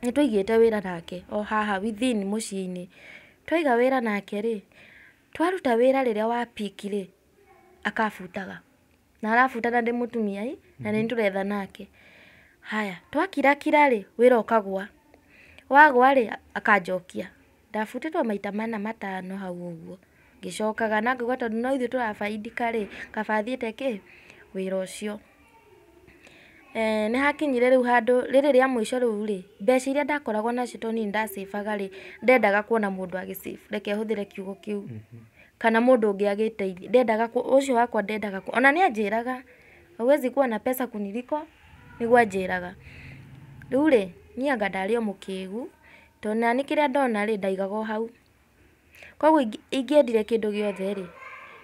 nĩ twaigĩte wĩra nake o haha within mũciĩ-inĩ. Twaiga wĩra nake rĩ, twaruta wĩra rĩrĩa wa peak rĩ, akabutaga. Na arabuta na ndĩ mũtumia ĩ, na nĩ tũretha nake. Haya, twakirakira rĩ, wĩra ũkagwa. Wagwa rĩ, akanjokia. Ndabutĩtwo maita mana matano hau ũguo. Ngĩcokaga na ngaigua tondũ no ithuĩ tũrabaidika rĩ, kaba thiĩte kĩ wĩra ũcio. Nĩ hakinyire rĩu handũ rĩrĩ rĩa mũico rĩu rĩ, mbeca iria ndakoragwo nacio tondũ niĩ nĩ ndacĩbaga rĩ, ndendaga kuona mũndũ agĩ save, reke hũthĩre kiugo kĩu. Kana mũndũ ũngĩ agĩteithia. Ndendaga ũcio wakwa ndendaga, ona nĩ anjĩraga, huwezi kuwa na pesa kuniliko, nĩguo anjĩraga. Rĩu rĩ, niĩ anga ndarĩ o mũkĩgu, tondũ nani kĩrĩa ndona rĩ, ndaigaga o hau. Koguo ingĩendire kĩndũ gĩothe rĩ,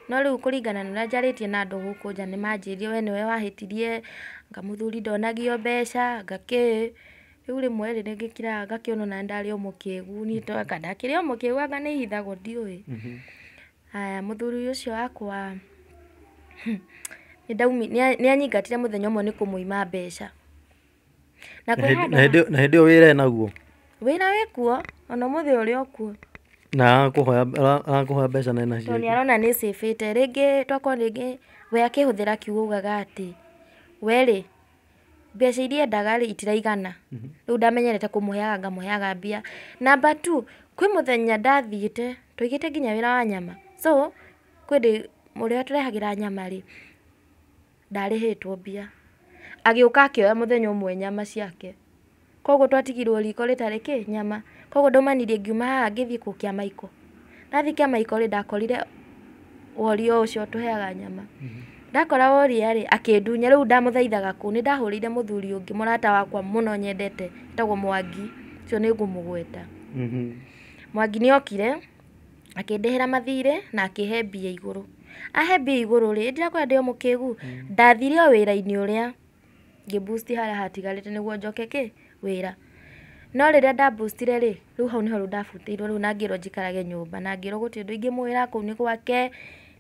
no rĩu kũringana na ũrĩa njarĩtie na andũ gũkũ nja nĩ manjĩrire we nĩwe wahĩtirie, anga mũthuri ndonagio mbeca, anga kĩ. Rĩu rĩmwe rĩ, nĩ ngĩkiraga ngakĩona ona ndarĩ o mũkĩgu, niĩ to anga ndakĩrĩ o mũkĩgu anga nĩ hithagwo ndiũĩ. Haya, mũthuri ũcio wakwa nĩ anyingatire mũthenya ũmwe nĩ kũmũima mbeca. Na kwĩ handũ Na hĩndĩ ĩyo wĩra enaguo? Wĩra wĩkuo, ona ũmũthĩ ũrĩ o kuo. Na arakũhoya mbeca na ena Tondũ nĩ ciake? arona nĩ cĩbĩte. Rĩngĩ tokorwo rĩngĩ we akĩhũthĩra kiugo augaga atĩ we rĩ, mbeca iria endaga rĩ itiraigana. Rĩu ndamenyerete kũmũheaga ngamũheaga mbia. Number two, kwĩ mũthenya ndathiĩte, twaigĩte nginya wĩra wa nyama. So, kwĩ ũrĩa tũrehagĩra nyama rĩ, ndarĩhĩtwo mbia. Agĩũka akĩoya mũthenya ũmwe nyama ciake. Koguo twatigirwo riko rĩtarĩ kĩ nyama. Koguo ndaumanirie ngiuma haha ngĩthiĩ kũ Kĩamaiko. Ndathiĩ Kĩamaiko rĩ, ndakorire woria ũcio ũtũheaga nyama. Ndakora woria rĩ, akĩndunya, rĩu ndamũthaithaga kũ? Nĩ ndahũrĩire mũthuri ũngĩ mũrata wakwa mũno nyendete, etagwo Mwangi, ũcio nĩ ngũmũgweta. Mwangi nĩ okire akĩndĩhĩra mathirĩ na akĩhe mbia igũrũ. Ahe mbia igũrũ rĩ, ndirakwĩra ndĩ o mũkĩgu, ndathire o wĩra-inĩ ũrĩa ngĩ boost harĩa hatigarĩte nĩguo njoke kĩ wĩra. No rĩrĩa ndaboostire rĩ, rĩu hau nĩho rĩu ndabutĩirwo rĩu na ngĩrwo njikarage nyũmba, na ngĩrwo gũtirĩ ũndũ ingĩmwĩra, kũu nĩ gwake,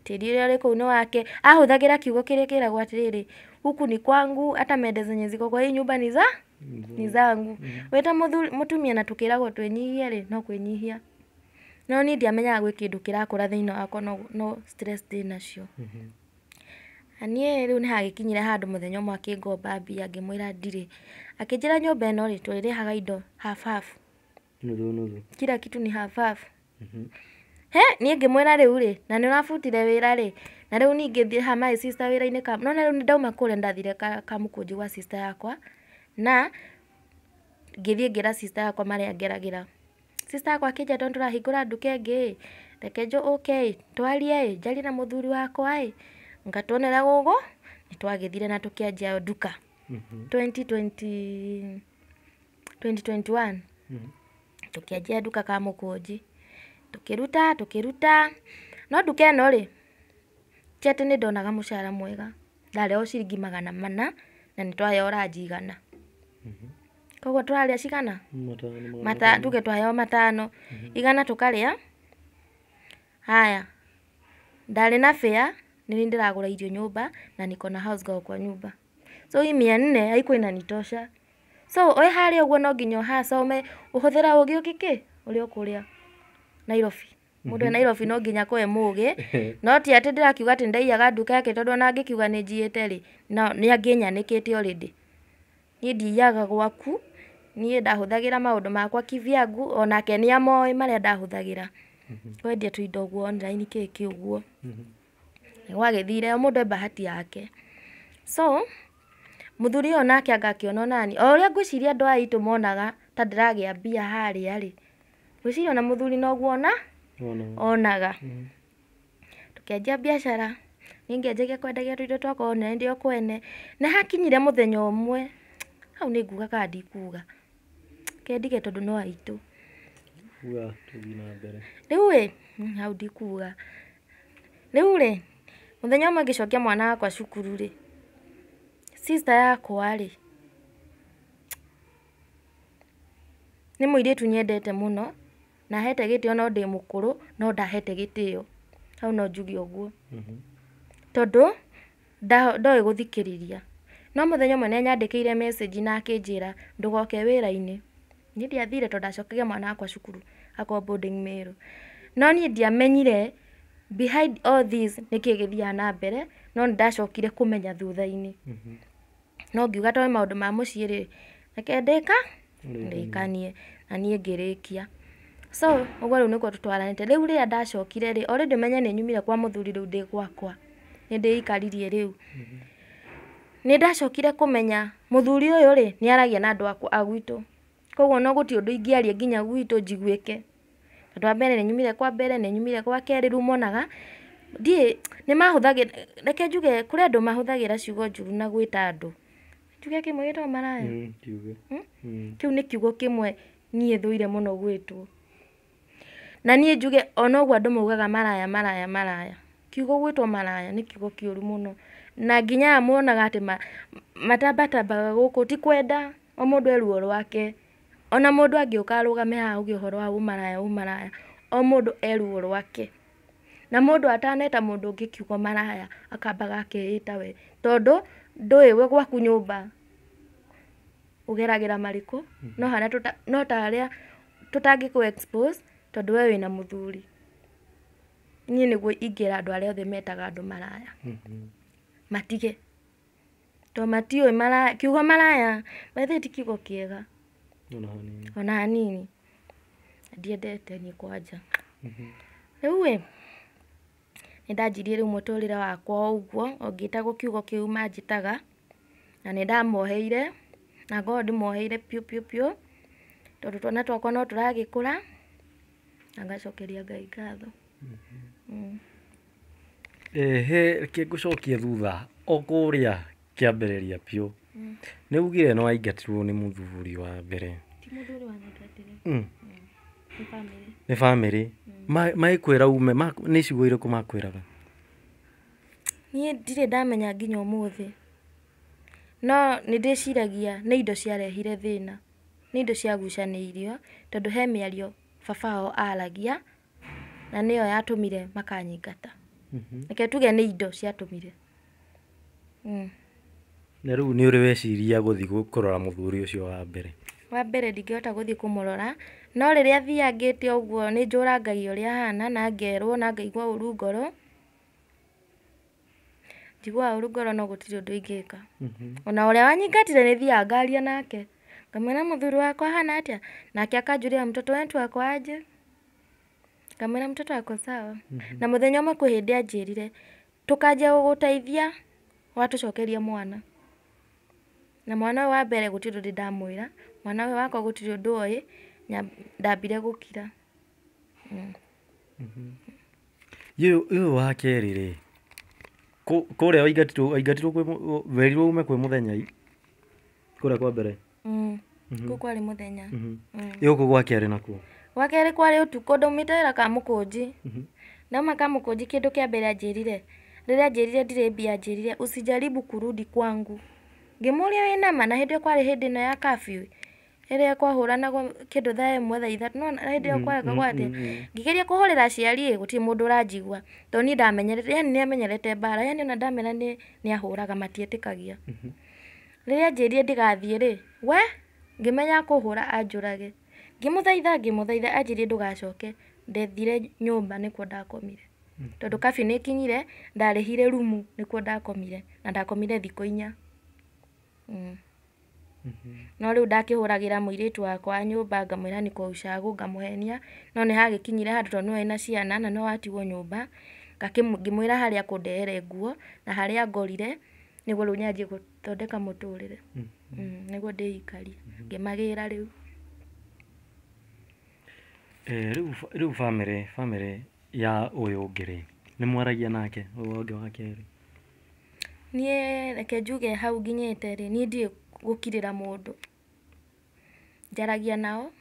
tĩri ũrĩa ũrĩ kũu nĩ wake. Ahũthagĩra kiugo kĩrĩa kĩragwo atĩrĩrĩ, huku ni kwangu, hata mende zenye ziko kwa hii nyumba ni za ni zangu. Wĩ ta mũtumia na tũkĩragwo twĩnyihie rĩ, no kwĩnyihia. No niĩ ndiamenyaga gwĩ kĩndũ kĩrakũra thĩinĩ wakwa, no stress ndĩnacio. Na niĩ rĩu nĩ hagĩkinyire handũ mũthenya ũmwe akĩngomba mbia, ngĩmwĩra ndirĩ. Akĩnjĩra nyũmba ĩno rĩ, tũrĩrĩhaga indo half half. Nuthu nuthu. Kila kitu ni half half. He, niĩ ngĩmwĩra rĩu rĩ, na nĩ ũrabutire wĩra rĩ, na rĩu ningĩ thiĩ ha my sister wĩra-inĩ ka, no rĩu nĩ ndauma kũrĩa ndathire Kamũkũnji gwa sister yakwa, na ngĩthiĩ ngĩra sister yakwa marĩa ngeragĩra. Sister yakwa akĩnjĩra tondũ tũrahingũra nduka ĩngĩ ĩ, reke ũke ĩ, twarie ĩ, njarie na mũthuri wakwa ĩ, ngatuone ũrĩa gũgũ, nĩ twagĩthire na tũkĩanjia nduka 2020, 2021. Tũkĩanjia nduka Kamũkũnji, tũkĩruta tũkĩruta, no nduka ĩno rĩ, ti atĩ nĩ ndonaga mũcara mwega, ndarĩhagwo ciringi 400 na nĩ twaheo ranji 100. Koguo tũrarĩa cigana? Matano. Tuge twaheo 500, 100 tũkarĩa. Haya, ndarĩ na fare, nĩ niĩ ndĩragũra irio nyũmba na niko na house girl kwa nyumba. So hii 400 haikuwa inanitosha. So wĩ harĩa ũguo no nginya ũhacome ũhũthĩra ũgĩ ũngĩ kĩ ũrĩa ũkũrĩa Nairobi. Mũndũ e Nairobi no nginya akorwo e mũgĩ, no ti atĩ ndĩrakiuga atĩ ndaiyaga nduka yake, tondũ ona angĩkiuga nĩ njiyĩte rĩ, no nĩ angĩnyanĩkĩte already. Niĩ ndiiyaga gwaku, niĩ ndahũthagĩra maũndũ makwa kivyangu, onake nĩ amoĩ marĩa ndahũthagĩra. Kwendia tũindo ũguo online kĩ kĩ ũguo. Gwagĩthire o mũndũ e bahati yake. So mũthuri ũyũ nake anga akĩona onani, o ũrĩa ngwĩciria andũ aya aitũ monaga ta ndĩragĩa mbia harĩa rĩ, ngwĩciria ona mũthuri noguo ona onaga. Tũkĩanjia biacara, niĩ ngĩanjagia kwendagia tũindo twakwa online ndĩ o kwene. Nĩ hakinyire mũthenya ũmwe, hau nĩ nguga kana ndikuga, reke ndige tondũ no aitũ. Uga tũthiĩ na mbere. Rĩu ĩ, hau ndikuga. Rĩu rĩ, mũthenya ũmwe ngĩcokia mwana wakwa cukuru rĩ, sister yakwa rĩ, nĩ mũirĩtu nyendete mũno, na ahete gĩtĩo no ndĩ mũkũrũ, no ndahete gĩtĩo. Hau no njuge ũguo. Tondũ ndoĩ gũthikĩrĩria. No mũthenya ũmwe nĩ anyandĩkĩire message na akĩnjĩra ndũgoke wĩra-inĩ. Niĩ ndiathire tondũ ndacokagia mwana wakwa cukuru akorwo boarding Meru. No niĩ ndiamenyire behind all this nĩkĩĩ gĩthiaga na mbere, no nĩ ndacokire kũmenya thutha-inĩ. No ngiuga tondũ maũndũ ma mũciĩ rĩ, reke ndĩka ndĩkanie, na niĩ ngĩrĩkia. So ũguo rĩu nĩguo tũtwaranĩte. Rĩu rĩrĩa ndacokire rĩ, already ũmenye nĩ nyumire kwa mũthuri rĩu ndĩ gwakwa, nĩ ndĩikaririe rĩu. Nĩ ndacokire kũmenya mũthuri ũyũ rĩ, nĩ aragia na andũ a gwitũ. Koguo no gũtirĩ ũndũ ingĩaria nginya gwitũ njiguĩke. Tondũ wa mbere nĩ nyumire kwa mbere, nĩ nyumire gwa kerĩ, rĩu monaga ndiĩ nĩ mahũthagĩra, reke njuge kũrĩ andũ mahũthagĩra ciugo njũru na gwĩta andũ. Njuge kĩmwe gĩtagwo maraya? Kiuge. Kĩu nĩ kiugo kĩmwe niĩ thũire mũno gwĩtwo. Na niĩ njuge ona ũguo andũ maugaga maraya maraya maraya, kiugo gwĩtwo maraya nĩ kiugo kĩũru mũno. Na nginya aya muonaga atĩ matambatambaga gũkũ ti kwenda, o mũndũ e ruo rwake. Ona mũndũ angĩũka arũgame haha auge ũhoro wa ũmaraya ũmaraya, o mũndũ e ruo rwake. Na mũndũ ataneta mũndũ ũngĩ kiugo maraya, akambaga akeĩta we, tondũ ndũĩ we gwaku nyũmba ũgeragĩra marĩkũ, no harĩa no ta harĩa tũtangĩkũ expose tondũ we wĩna mũthuri. Niĩ nĩguo ingĩra andũ arĩa othe metaga andũ maraya, matige. Tondũ matiũĩ maraya, kiugo maraya by the way ti kiugo kĩega Ona hanini. ona hanini. Ndiendete niĩ kwanja. Rĩu ĩ, nĩ ndanjirie rĩu mũtũrĩre wakwa o ũguo, o ngĩtagwo kiugo kĩu manjĩtaga, na nĩ ndamoheire, na ngorwo ndĩmoheire piũ piũ piũ, tondũ twana twakwa no tũragĩkũra, na ngacokeria Ngai ngatho. Ehe, reke ngũcokie thutha o kũrĩa kĩambĩrĩria piũ. Nĩ ugire nĩ waingatirwo nĩ mũthuri wa mbere. Ti mũthuri wanyingatire. Nĩ bamĩrĩ. Nĩ bamĩrĩ. Magĩkwĩra ume, nĩ ciugo irĩkũ makwĩraga? Niĩ ndirĩ ndamenya nginya ũmũthĩ. No nĩ ndĩciragia nĩ indo ciarehire thĩna. Nĩ indo ciagucanĩirio tondũ he mĩario baba wao aragia na nĩyo yatũmire makanyingata. Reke tuge nĩ indo ciatũmire. Na rĩu nĩ ũrĩ weciria gũthiĩ kũrora mũthuri ũcio wa mbere? Wa mbere ndingĩhota gũthiĩ kũmũrora, no rĩrĩa thiangĩte ũguo nĩ njũrangagia ũrĩa ahana na ngerwo na ngaigua ũru ngoro. Njiguaga ũru ngoro no gũtirĩ ũndũ ingĩka. Ona ũrĩa wanyingatire nĩ thiaga ngaria nake. Ngamwĩra mũthuri wakwa ahana atĩa? Nake akanjũria mtoto wetu ako aje? Ngamwĩra mtoto ako sawa. Na mũthenya ũmwe kwĩ hĩndĩ anjĩrire, tũkanjia gũgũteithia watũcokeria mwana. Na mwana ũyũ wa mbere gũtirĩ ũndũ ndĩ ndamwĩra, mwana ũyũ wakwa gũtirĩ ũndũ oĩ, ndambire gũkira. Ũyũ wa kerĩ rĩ, kũrĩa waingatirwo kwĩ werirwo ume kwĩ mũthenya i? Kũrĩa kwa mbere? Kũu kwarĩ mũthenya. Ĩ gũkũ gwa kerĩ nakuo? Gwa kerĩ kwarĩ ũtukũ ndaumĩte wĩra Kamũkũnji. Ndauma Kamũkũnji kĩndũ kĩa mbere anjĩrire, rĩrĩa anjĩrire ndirĩ mbia anjĩrire usijaribu kurudi kwangu. Ngĩmũria wĩna ma? Na hĩndĩ ĩyo kwarĩ hĩndĩ ĩno ya curfew ĩrĩa kwahũranagwo kĩndũ thaa ĩmwe thaa ithatũ, nĩwona hĩndĩ ĩyo kwarekagwo atĩa? Ngĩgeria kũhũrĩra aciari ĩ, gũtirĩ mũndũ ũranjigua tondũ niĩ ndamenyerete, yani nĩ amenyerete mbara, yani ona ndamera nĩ ahũraga matiĩtĩkagia. Rĩrĩa anjĩrire ndigathiĩ rĩ, we ngĩmenya akũhũra anjũrage. Ngĩmũthaitha ngĩmũthaitha anjĩrire ndũgacoke, ndethire nyũmba nĩkuo ndakomire. Tondũ curfew nĩ ĩkinyire, ndarĩhire rumu nĩkuo ndakomire na ndakomire thikũ inya. No rĩu ndakĩhũragĩra mũirĩtu wakwa nyũmba ngamwĩra niko ushago ngamũhenia, no nĩ hagĩkinyire handũ tondũ nĩwe wĩna ciana na nĩwe watigwo nyũmba, ngĩmwĩra harĩa akũndehere nguo na harĩa ngorire nĩguo rĩu nyanjie gũthondeka mũtũrĩre. Nĩguo ndĩikarie. Ngĩmagĩra rĩu. Rĩu bamĩrĩ ya ũyũ ũngĩ rĩ, nĩ mwaragia nake ũyũ ũngĩ wa kerĩ? Niĩ reke njuge hau nginyĩte rĩ, niĩ ndiũĩ gũkirĩra mũndũ. Njaragia nao,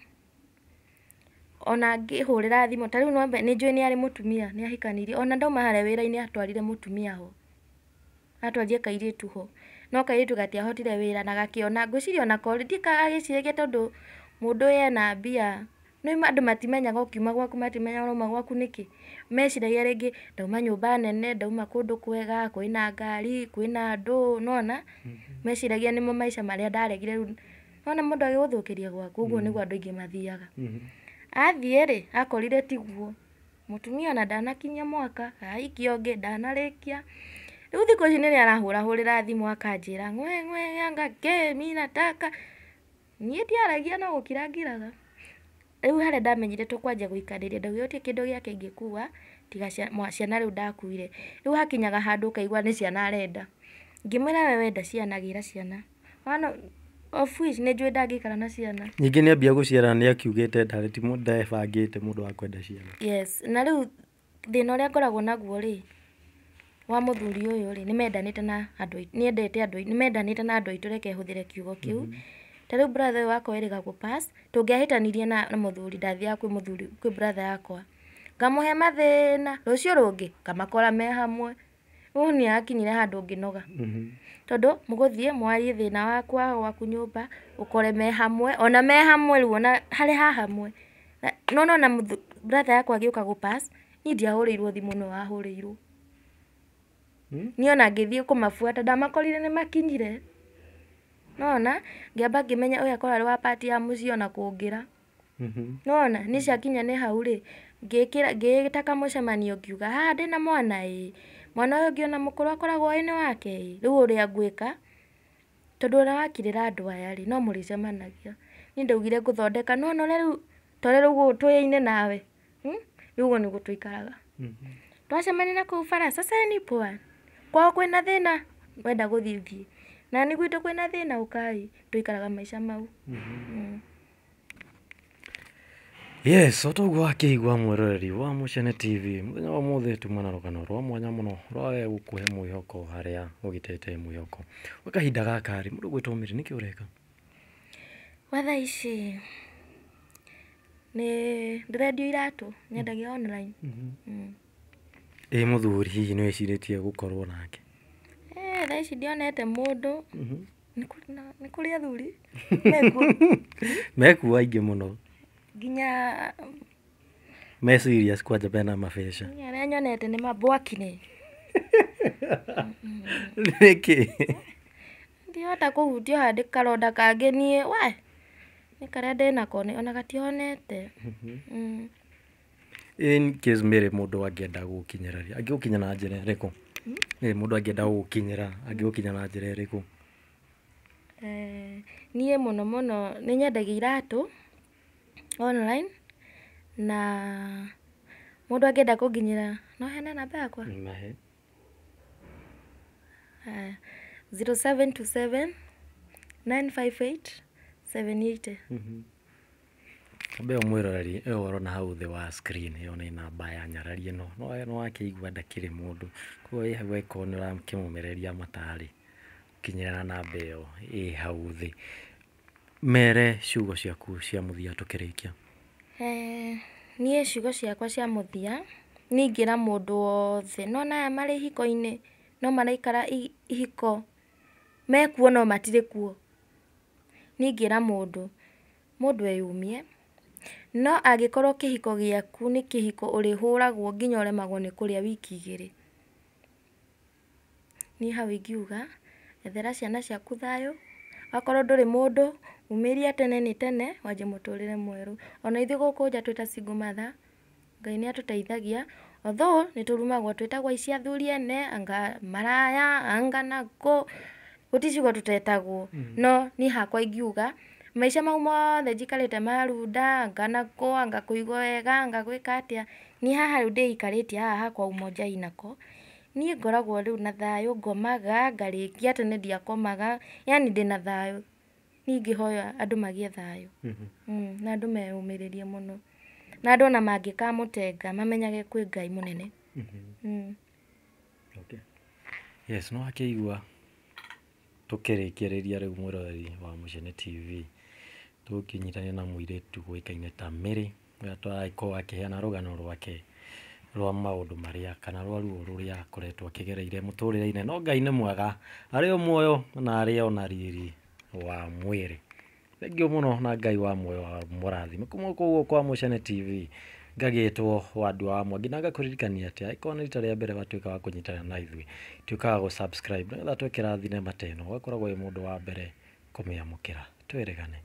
ona ngĩhũrĩra thimũ, ta rĩu nĩ njũĩ nĩ arĩ mũtumia, nĩ ahikanirie, ona ndauma harĩa wĩra-inĩ atwarire mũtumia ho. Atwarire kairĩtu ho. No kairĩtu gatiahotire wĩra na gakĩona, ngwĩciria onako rĩ, ndiũĩ kana gagĩciragia tondũ mũndũ ũyũ ena mbia, nĩ andũ matimenyaga ũkiuma gwaku matimenyaga ũrauma gwaku nĩkĩ. Meciragia rĩngĩ ndauma nyũmba nene, ndauma kũndũ kwega, kwĩna ngari, kwĩna andũ, nĩwona? Meciragia nĩmo maica marĩa ndaregire rĩu. Nĩwona mũndũ agĩgũthũkĩria gwaku, ũguo nĩguo andũ aingĩ mathiaga. Athiĩ rĩ, akorire tiguo. Mũtumia ona ndanakinyia mwaka, ahikia ũngĩ, ndanarĩkia. Rĩu thikũ ici nĩrĩo arahũrahũrĩra thimũ akanjĩra ng'we ng'we anga kĩ mi nataka. Niĩ ndiaragia no gũkira ngiraga. Rĩu harĩa ndamenyire tũkwanjia gũikanĩria ndaugire gũtirĩ kĩndũ gĩake ingĩkua tiga ciana rĩu ndakuire. Rĩu hakinyaga handũ ũkaigua nĩ ciana arenda. Ngĩmwĩra we wenda ciana gĩra ciana. Wana of which nĩ njũĩ ndangĩikara na ciana. Ningĩ nĩ ambia gũciara nĩ akiugĩte ndarĩ ti ndebangĩte mũndũ wa kwenda ciana. Yes, na rĩu thĩna ũrĩa ngoragwo naguo rĩ, wa mũthuri ũyũ rĩ, nĩ mendanĩte na andũ, nĩ endete andũ, nĩ mendanĩte na andũ aitũ reke hũthĩre kiugo kĩu. Ta rĩu brother ũyũ wakwa erĩga gũ pass, tũngĩahĩtanirie na mũthuri ndathiaga kwĩ mũthuri kwĩ brother yakwa. Ngamũhe mathĩna, rũciũ rũngĩ ngamakora me hamwe. Rĩu nĩ hakinyire handũ ngĩnoga. Tondũ mũgũthiĩ mwarie thĩna wakwa gwaku nyũmba, ũkore me hamwe, ona me hamwe rĩu ona harĩ ha hamwe. No nona brother yakwa agĩũka gũ pass, niĩ ndiahũrĩirwo thimũ nĩwe wahũrĩirwo. Niĩ ona ngĩthiĩ kũmabuata ndamakorire nĩ makinyire. Nona ngĩamba ngĩmenya ũyũ akorwo arĩ wa part ya mũciĩ ona kũngĩra. Nĩwona niĩ ciakinya nĩ hau rĩ, ngĩĩta kamũcemanio ngiuga haha ndĩna mwana ĩĩ, mwana ũyũ ũngĩ ona mũkũrũ akoragwo ĩ nĩ wake ĩĩ, rĩu ũrĩa ngwĩka, tondũ ũrĩa wakirĩra andũ aya rĩ, no mũrĩcemanagia. Niĩ ndaugire ngũthondeka, nĩwona ũrĩa rĩu ta ũrĩa rĩu tũyaine nawe, rĩu ũguo nĩguo tũikaraga. Twacemania na kũu bara, sasa ni poa. Kwao kwĩna thĩna, wenda gũthiĩ thiĩ. Na nĩ gwitũ kwĩna thĩna ũkai, tũikaraga maica mau. Yes, o toguo wakĩigua mwĩroreri wa Mũcene TV mũthenya wa ũmũthĩ tuma na rũgano rwa mwanya mũno rwa we gũkũhe mwĩhoko harĩa ũgĩtete mwĩhoko. Gwa kahinda gaka rĩ, mũndũ ũgwĩtwo Mary nĩkĩ ũreka? Gwa thaa ici Nĩ ndĩrendio iratũ, nyendagia online. Ĩ mũthuri hihi nĩ wĩcirĩtie gũkorwo nake? Thaa ici ndionete mũndũ. Nĩ kũrĩ athuri mekuo? Mekuo aingĩ mũno. Nginya me serious kwanja mena mabeca. Niĩ arĩa nyonete nĩ mabwakire. Nĩkĩ? Ndihota kũhutio handĩ karonda kangĩ niĩ we nĩ karĩa ndĩnako ona gatihonete. In case Mary mũndũ angĩenda gũgũkinyĩra rĩ, angĩgũkinya na njĩra ĩrĩkũ? Ĩ mũndũ angĩenda gũgũkinyĩra, angĩgũkinya na njĩra ĩrĩkũ? Niĩ mũno mũno nĩ nyendagia iratũ online na mũndũ angĩenda kũnginyĩra no heane namba yakwa? Mahe. Haya, 0727 958 780. Namba ĩyo mwĩroreri ĩyo ũrona hau thĩ wa screen ĩyo nĩ namba ya nyarari ĩno. No wakĩigua ndakĩrĩ mũndũ. Koguo wĩ hau angĩkorwo nĩ ũrakĩmũmereria mata-rĩ, kinyĩra namba ĩyo ĩ hau thĩ. Mere ciugo ciaku cia mũthia tũkĩrĩkia. Niĩ ciugo ciakwa cia mũthia niĩ ingĩra mũndũ wothe nona aya marĩ ihiko-inĩ no maraikara ihiko mekuo no matirĩ kuo. Niĩ ingĩra mũndũ, mũndũ eyumie, no angĩkorwo kĩhiko gĩaku nĩ kĩhiko ũrĩhũragwo nginya ũremagwo nĩ kũrĩa wiki igĩrĩ, niĩ hau ingiuga ethera ciana ciaku thayũ, akorwo ndũrĩ mũndũ umĩria tene nĩ tene wanjie mũtũrĩre mwerũ. Ona ithuĩ gũkũ nja twĩ ta single mother, Ngai nĩ atũteithagia, although nĩ tũrumagwo twĩtagwo aici athuri ene, anga maraya, anga nakũ, gũtirĩ ciugo tũtetagwo. No niĩ hakwa ingiuga maica mau mothe njikarĩte ma runda, anga nakũ, anga kũigwo wega, anga gwĩka atĩa, niĩ haha rĩu ndĩikarĩtie haha hakwa Umoja nako, niĩ ngoragwo rĩu na thayũ, ngomaga, ngarĩkia, tene ndiakomaga, yani ndĩna thayũ. Niĩ ingĩhoya andũ magĩe thayũ. Na andũ meyũmĩrĩrie mũno. Na andũ ona mangĩkamũtenga mamenyage kwĩ Ngai mũnene. Okay. Yes, nĩ wakĩigua tũkĩrĩkĩrĩria rĩu mwĩroreri wa Mũcene TV tũkĩnyitanĩra na mũirĩtu ũĩkaine ta Mary ũrĩa tũragĩkorwo akĩheana rũgano rwake rwa maũndũ marĩa kana rwa ruo rũrĩa akoretwo akĩgereire mũtũrĩre-inĩ. No Ngai nĩ mwega, arĩ o muoyo na arĩ o na riri wa mwĩrĩ. Thengiũ mũno na Ngai wa muoyo wa mũrathime. Kuma kũu kwa Mũcene TV ngagĩtwo Wandua wa Mwangi na ngakũririkania atĩ angĩkorwo nĩ rita rĩa mbere watuĩka wa kũnyitana na ithuĩ, tuĩka wa gũ subscribe nĩgetha twekĩra thinema ta ĩno ũgakoragwo wĩ mũndũ wa mbere kũmĩamũkĩra. Twĩrĩgane.